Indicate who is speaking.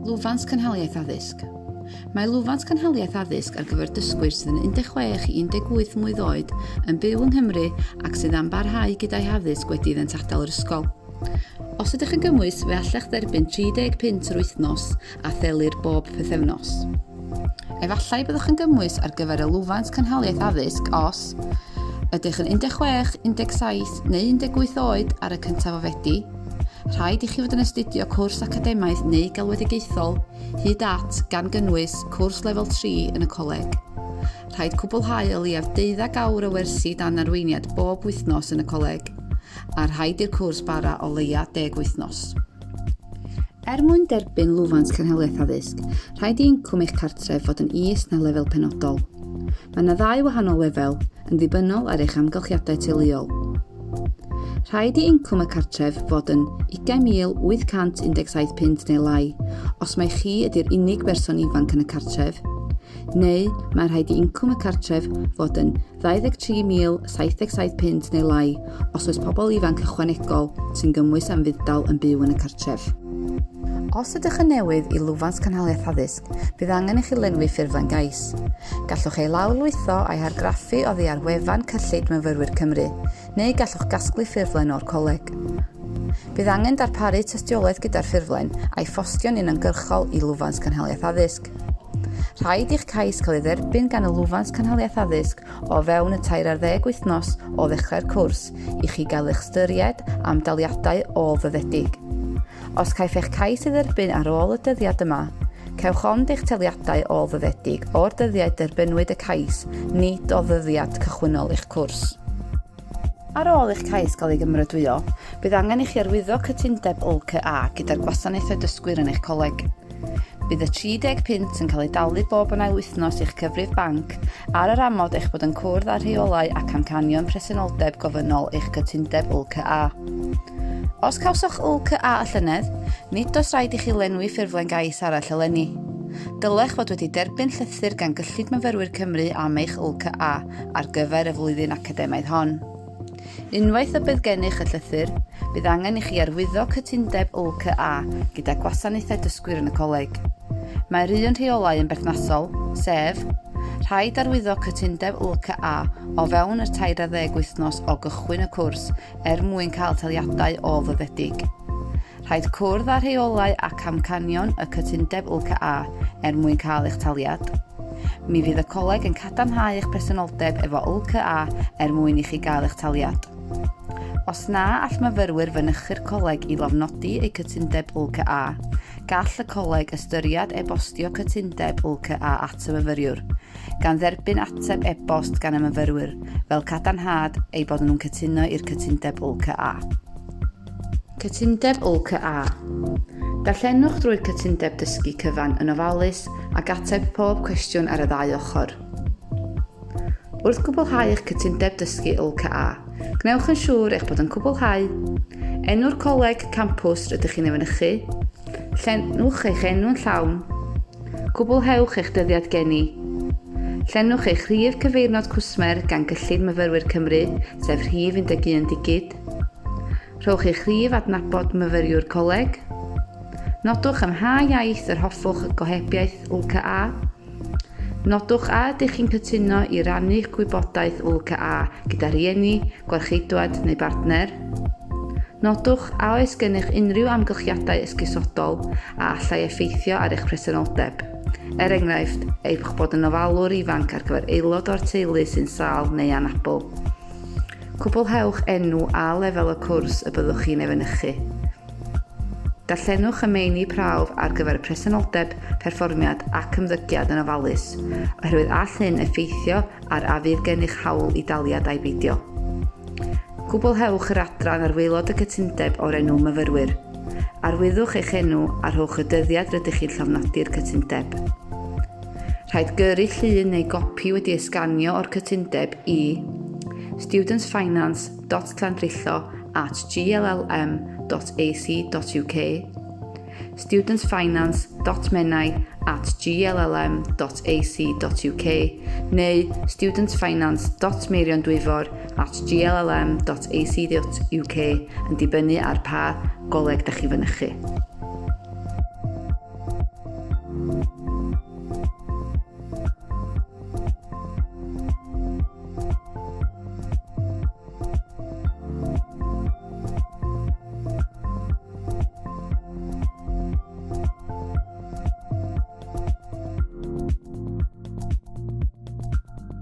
Speaker 1: Lwfans Cynhaliaeth Addysg. Mae lwfans cynhaliaeth addysg ar gyfer dysgwyr sydd yn 16 i 18 mlwydd oed, yn byw yng Nghymru ac sydd am barhau gyda'u haddysg wedi iddynt adael yr ysgol. Os ydych yn gymwys, fe allech dderbyn 30 punt yr wythnos a thelir bob pythefnos. Efallai byddwch yn gymwys ar gyfer y lwfans cynhaliaeth addysg os ydych yn 16, 17 neu 18 oed ar y cyntaf o Fedi, rhaid i chi fod yn astudio cwrs academaidd neu galwedigaethol, hyd at, gan gynnwys, cwrs lefel 3 yn y coleg. Rhaid cwblhau o leiaf deuddeg awr o wersi dan arweiniad bob wythnos yn y coleg, a rhaid i'r cwrs bara o leia deg wythnos. Er mwyn derbyn lwfans cynhaliaeth addysg, rhaid i incwm eich cartref fod yn is na lefel penodol. Mae yna ddau wahanol lefel, yn ddibynnol ar eich amgylchiadau teuluol. Rhaid i incwm y cartref fod yn 20,817 punt neu lai, os mai chi ydy'r unig berson ifanc yn y cartref, neu mae'n rhaid i incwm y cartref fod yn 23,077 punt neu lai os oes pobl ifanc ychwanegol sy'n gymwys am fudd-dal yn byw yn y cartref. Os ydych yn newydd i Lwfans Cynhaliaeth Addysg, bydd angen i chi lenwi ffurflen gais. Gallwch ei lawrlwytho a'i hargraffu oddi ar wefan Cyllid Myfyrwyr Cymru, neu gallwch gasglu ffurflen o'r coleg. Bydd angen darparu tystiolaeth gyda'r ffurflen a'i phostio'n uniongyrchol i Lwfans Cynhaliaeth Addysg. Rhaid i'ch cais cael ei dderbyn gan y Lwfans Cynhaliaeth Addysg o fewn y tair ar ddeg wythnos o ddechrau'r cwrs i chi gael eich ystyried am daliadau ôl-ddyddedig. Os caiff eich cais ei dderbyn ar ôl y dyddiad yma, cewch ond eich taliadau ôl-ddyddedig o'r dyddiau derbynwyd y cais, nid o ddyddiad cychwynnol eich cwrs. Ar ôl i'ch cais gael ei gymeradwyo, bydd angen i chi arwyddo cytundeb LCA gyda'r gwasanaethau dysgwyr yn eich coleg. Bydd y 30 punt yn cael ei dalu bob yn ail wythnos i'ch cyfrif banc ar yr amod eich bod yn cwrdd â rheolau ac amcanion presenoldeb gofynnol eich cytundeb LCA. Os cawsoch LCA y llynedd, nid oes rhaid i chi lenwi ffurflen gais arall eleni. Dylech fod wedi derbyn llythyr gan Gyllid Myfyrwyr Cymru am eich LCA ar gyfer y flwyddyn academaidd hon. Unwaith y bydd gennych y llythyr, bydd angen i chi arwyddo cytundeb LCA gyda gwasanaethau dysgwyr yn y coleg. Mae'r un rheolau yn berthnasol, sef, rhaid arwyddo cytundeb LCA o fewn yr 13 wythnos o gychwyn y cwrs er mwyn cael taliadau ôl-ddyddedig. Rhaid cwrdd â rheolau ac amcanion y cytundeb LCA er mwyn cael eich taliad. Mi fydd y coleg yn cadarnhau eich presenoldeb efo LCA er mwyn i chi gael eich taliad. Os na all myfyrwyr fynychu'r coleg i lofnodi eu cytundeb LCA, gall y coleg ystyried e-bostio cytundeb LCA at y myfyriwr, gan dderbyn ateb e-bost gan y myfyrwyr fel cadarnhad eu bod nhw'n cytuno i'r cytundeb LCA. Cytundeb LCA. Darllenwch drwy'r cytundeb dysgu cyfan yn ofalus ac ateb pob cwestiwn ar y ddau ochr. Wrth gwblhau eich cytundeb dysgu LCA, gwnewch yn siŵr eich bod yn cwblhau enw'r coleg, campws rydych chi'n ei fynychu, llenwch eich enw'n llawn, cwblhewch eich dyddiad geni, llenwch eich rhif cyfeirnod cwsmer gan Gyllid Myfyrwyr Cymru, sef rhif 11 digid, Rhowch eich rhif adnabod myfyriwr coleg. Nodwch ym mha iaith yr hoffwch y gohebiaeth LCA. Nodwch a ydych chi'n cytuno i rannu'ch gwybodaeth LCA gyda rhieni, gwarcheidwad neu bartner. Nodwch a oes gennych unrhyw amgylchiadau esgusodol a allai effeithio ar eich presenoldeb. Er enghraifft, eich bod yn ofalwr ifanc ar gyfer aelod o'r teulu sy'n sâl neu anabl. Cwblhewch enw a lefel y cwrs y byddwch chi'n ei fynychu. Darllenwch y meini prawf ar gyfer presenoldeb, perfformiad ac ymddygiad yn ofalus, oherwydd all hyn effeithio ar a fydd gennych hawl i daliad ai beidio. Cwblhewch yr adran ar waelod y cytundeb o'r enw Myfyrwyr. Arwyddwch eich enw a rhowch y dyddiad rydych chi'n llofnodi'r cytundeb. Rhaid gyrru llun neu gopi wedi ei sganio o'r cytundeb i studentsfinance.llandrillo at gllm.ac.uk studentsfinance.menai at gllm.ac.uk neu studentsfinance.meiriondwyfor at gllm.ac.uk yn dibynnu ar pa goleg da chi fynychu.